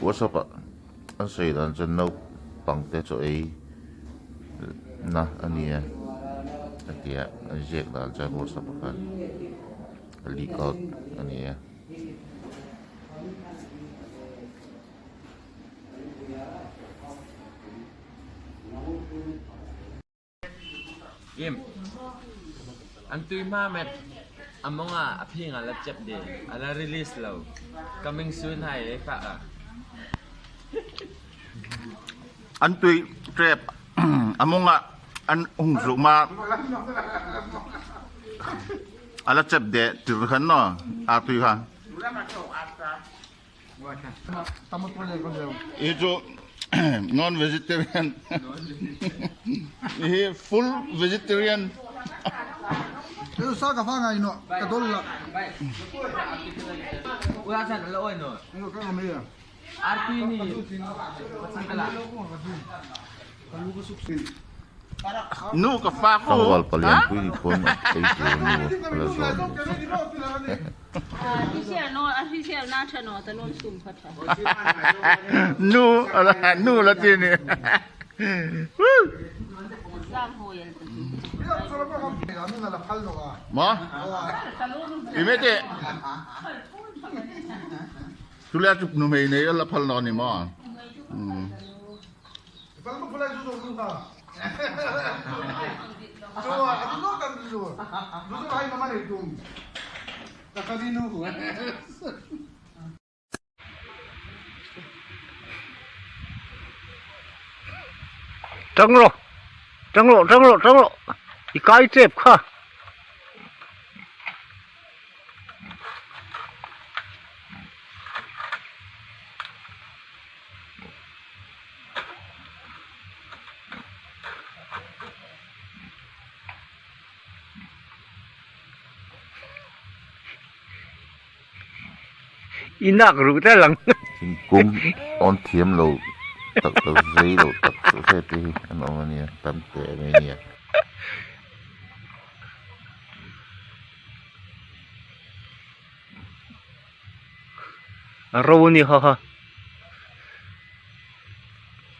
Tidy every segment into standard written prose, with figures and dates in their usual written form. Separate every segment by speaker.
Speaker 1: WhatsApp ah an sawi dan chuan naupang te chaw ei na a nia a tia an ziak dan chuan WhatsApp ah khan a leak out a ni a.
Speaker 2: Im. An tui hma met. A mong ah a phing ah la cep de. A la release lo. Coming soon hai e fa ah.
Speaker 1: An tui trep a mong ah an hung zuk ma a la cep de tir khan no a tui kha. Hi cu non vegetarian. Hi full vegetarian.
Speaker 3: Sa ka fa ngai no ka dol la.
Speaker 2: Ula chan la oi no. Arti ni.
Speaker 1: Nu ka fa ko. Tlangval palian pui ni pawn a ei tur nu a la zawn Nu nu la ti ni. Ma? Ime te. Tulia chu nu mei nei la phal no ni ma.
Speaker 4: Tang rawh tang rawh tang rawh tang rawh i kai tep kha. I nak ruh ta lang.
Speaker 1: Thingkung awn thiam lo tak tak zei lo tak tak hre te hi an awm a nia tam teh mai a nia.
Speaker 4: A ro a ni ha ha.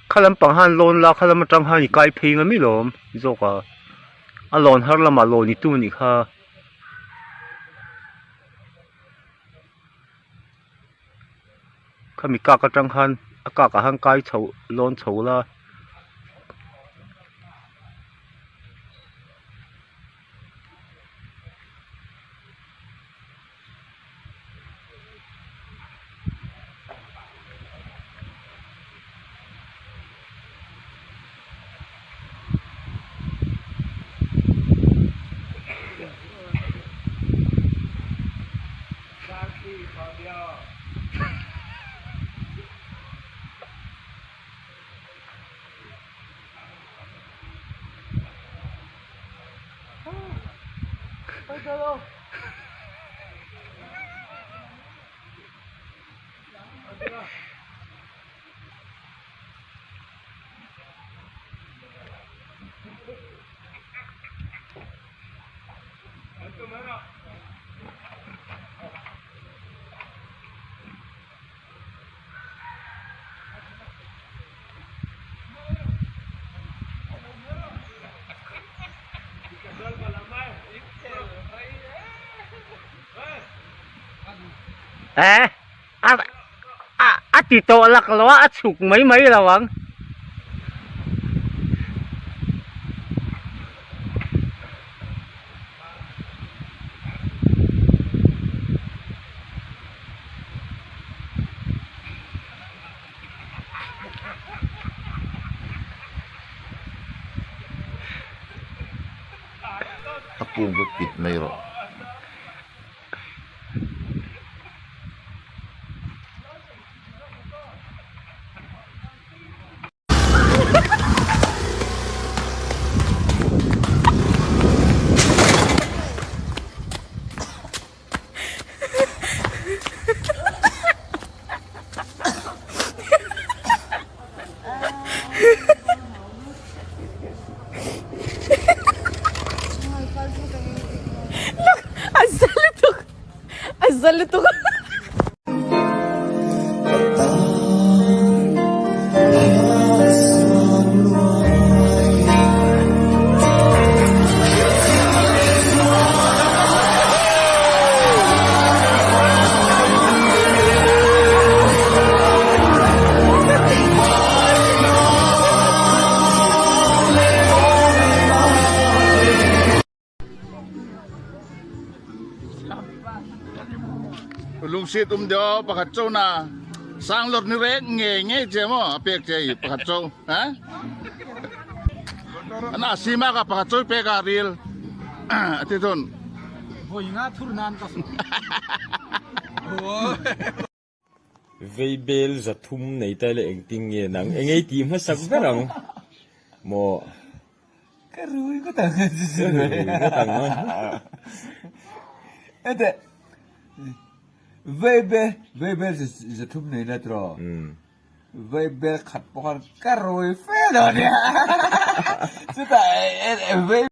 Speaker 4: Kha lampang han lawn la kha lam atang han i kai phei nga mi lawm zawk a a lawn har lamah lawn i tum a nih kha. Khami kak atang khan a kak ah khan kai chho lawn chho la. Eh a a a ti tawh lak lo a a chhuk mai mai lo ang.
Speaker 1: A pum ka kit mai rawh.
Speaker 5: A zal lutuk a zal lutuk.
Speaker 1: Lungsit um deuh pakhat cho na sang lor ni rek nge nge che mo pek che i pakhat cho ha ana sima ka pakhat cho pe ka ril ati thun
Speaker 3: Voi nga thur nan ka su.
Speaker 2: Veibel 300 nei ta le engtin nge nang engei tih hmasak ber ang maw?
Speaker 5: Ka rui ka tang a chi
Speaker 2: Ka rui ka tang a.
Speaker 5: Ete Veibel Veibel 300 nei la tiraw? Veibel khat pawh khan ka rui fe lo nia. Chutah vei.